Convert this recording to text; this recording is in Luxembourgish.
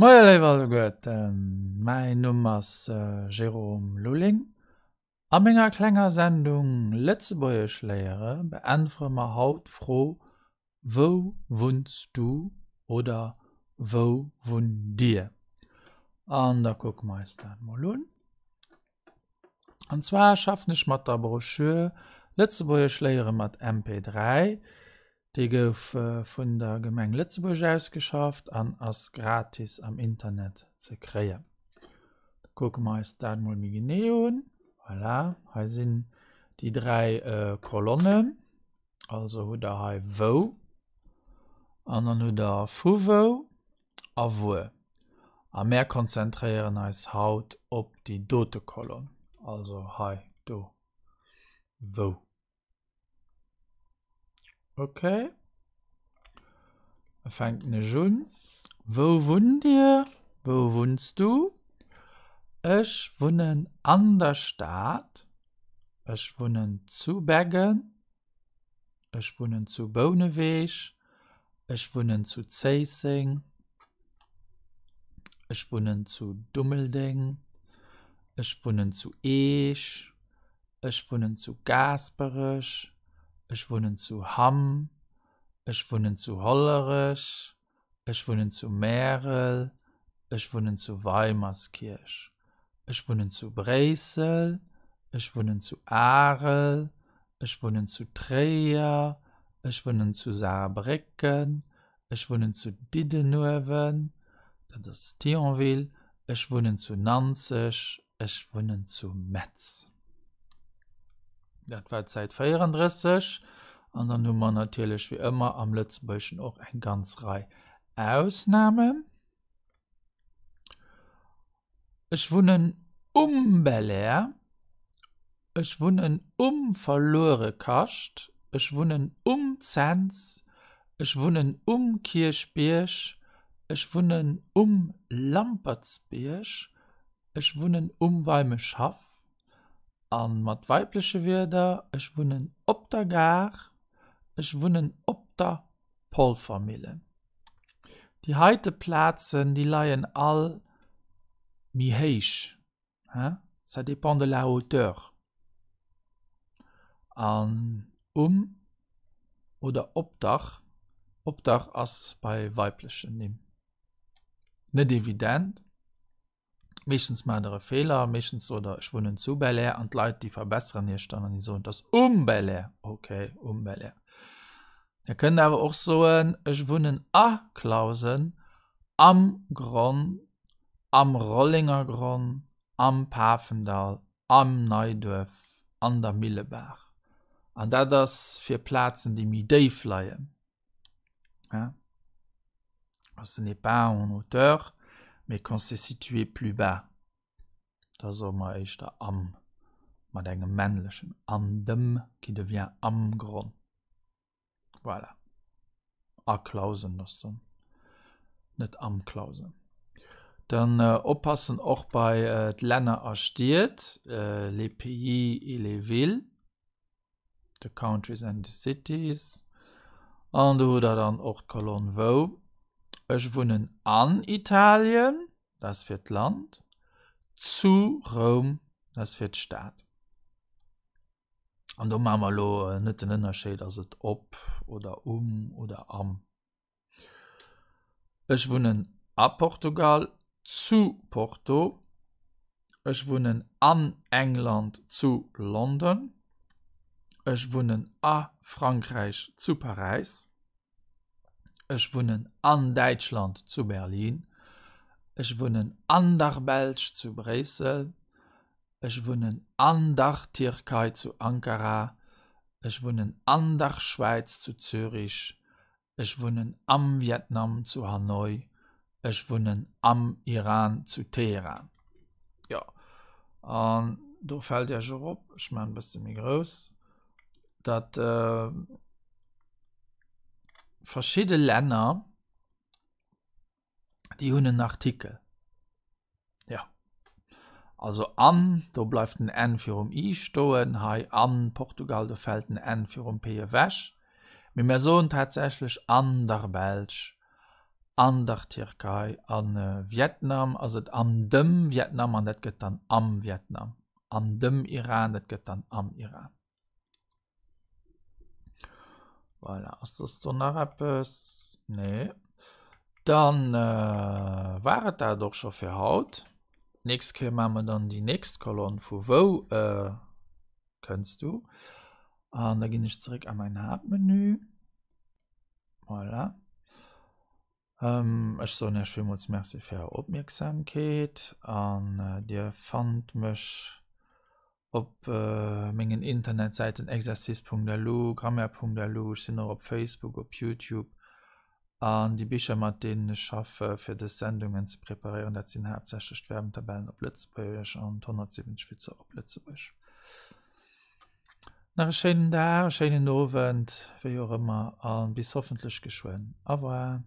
Moie léif alleguerten, mäin Numm ass Jérôme Lulling. A menger klenger Sendung Lëtzebuergesch léiere beäntwere mer haut d'Fro Wou wunns du? oder Wou wunnt dir? An da kucke mer eis dat mol un. An zwar schaffen ech mat der Broschür Lëtzebuergesch léiere mat MP3. Déi gouf vun der Gemeng Lëtzebuerg ausgeschafft an ass gratis am Internet ze kréien. Da kucke mer eis dat mol méi genee un. Voilà, hei sinn déi 3 Kolonnen. Also hutt der hei wou an dann hutt der vu wou a wuer. A mär konzentréieren eis haut op déi dote Kolonn, also hei do wou. Ok, da fänken ech un. Wou wunnt Dir? Wou wunns du? Ech wunnen an der Stad. Ech wunnen zu Beggen. Ech wunnen zu Bouneweg. Ech wunnen zu Zéisseng. Ech wunnen zu Dummeldeng. Ech wunnen zu Eech. Ech wunnen zu Gaasperech. Ech wunnen zu Hamm. Ech wunnen zu Hollerech. Ech wunnen zu Märel. Ech wunnen zu Weimerskirch. Ech wunnen zu Bréissel. Ech wunnen zu Arel. Ech wunnen zu Tréier. Ech wunnen zu Saarbrécken. Ech wunnen zu Diddenuewen, dat ass Thionville. Ech wunnen zu Nanzeg. Ech wunnen zu Metz. Dat war d'Säit 34. An dann hu mer natierlech wéi ëmmer am Lëtzebuergeschen och eng ganz Rei Ausnamen. Ech wunnen um Belair. Ech wunnen um Verluerekascht. Ech wunnen um Cents. Ech wunnen um Kierchbierg. Ech wunnen um Lampertsbierg. Ech wunnen um Weimeschhaff. A mat weibleche Wierder, Ech wunnen op der Gare. Ech wunnen op der Polvermillen. Déi heite Plazen, déi leien all méi héich, hein, ça dépend de la hauteur. An um oder op der, op der ass bei weiblechen Nimm net evident. Meeschtens maacht der e Feeler, meeschtens sot der, ech wunnen zu Belair an d'Leit déi verbesseren iech dann an déi soen, et ass um Belair. Ok, um Belair. Dir kënnt awer och soen, ech wunnen a Clausen, am Gronn, am Rollengergronn, am Pafendall, am Neiduerf, an der Millebaach. An dat ass fir Plazen, déi méi déif leien. Hein? Ce n'est pas en hauteur, mais quand c'est situé plus bas, da soe mer éischter am, mat engem männlechen an dem qui devient am Gronn. Voilà. A Clausen ass dann net am Clausen. Dann äh, oppassen och bei äh, d'Länner a Stied, äh, les pays et les villes. The Countries and the Cities. An do hutt der dann och d'Kolonn wou. Ech wunnen an Italien, dat ass fir d'Land, zu Roum, dat ass fir d'Stad. An do maache mer elo net den Ënnerscheed, ass et op oder um oder am. Ech wunnen a Portugal, zu Porto. Ech wunnen an England, zu London. Ech wunnen a Frankräich, zu Paräis. Ech wunnen an Däitschland, zu Berlin. Ech wunnen an der Belsch, zu Bréissel. Ech wunnen an der Tierkei, zu Ankara. Ech wunnen an der Schwäiz, zu Zürich. Ech wunnen am Vietnam zu Hanoi. Ech wunnen am Iran zu Teheran. Jo, an do fält Iech och op, ech maachen e bësse méi grouss, datt verschidde Länner, déi hunn en Artikel. Ja. Also an, do bleift den N virum I stoen, hei an Portugal, do fält den N virum P ewech. Mee mir soen tatsächlech an der Belsch, An der Tierkei. A Vietnam ass et an dem Vietnam an dat gëtt dann am Vietnam. An dem Iran, dat gëtt dann am Iran. Voilà, ass soss do nach eppes? Nee. Dann äh, war et dat och scho fir haut. Nächst Kéier maache mer dann déi nächst Kolonn vu wou äh, kënns du. An da ginn ech zeréck a mäin Haaptmenü. Voilà. Ähm, ech soen Iech villmools Merci fir Är Opmierksamkeet an äh, Dir fannt mech op äh, mengen Internetsäiten exercice.lu, grammaire.lu, ech sinn och op Facebook, op YouTube an déi Bicher mat deenen ech schaffe fir dës Sendungen ze preparéieren, dat sinn haaptsächlech d'Verbentabellen op Lëtzebuergesch an d'170 Witzer op Lëtzebuergesch. Nach e schéinen Dag, e schéinen Owend, wéi och ëmmer a bis hoffentlech geschwënn. Au revoir.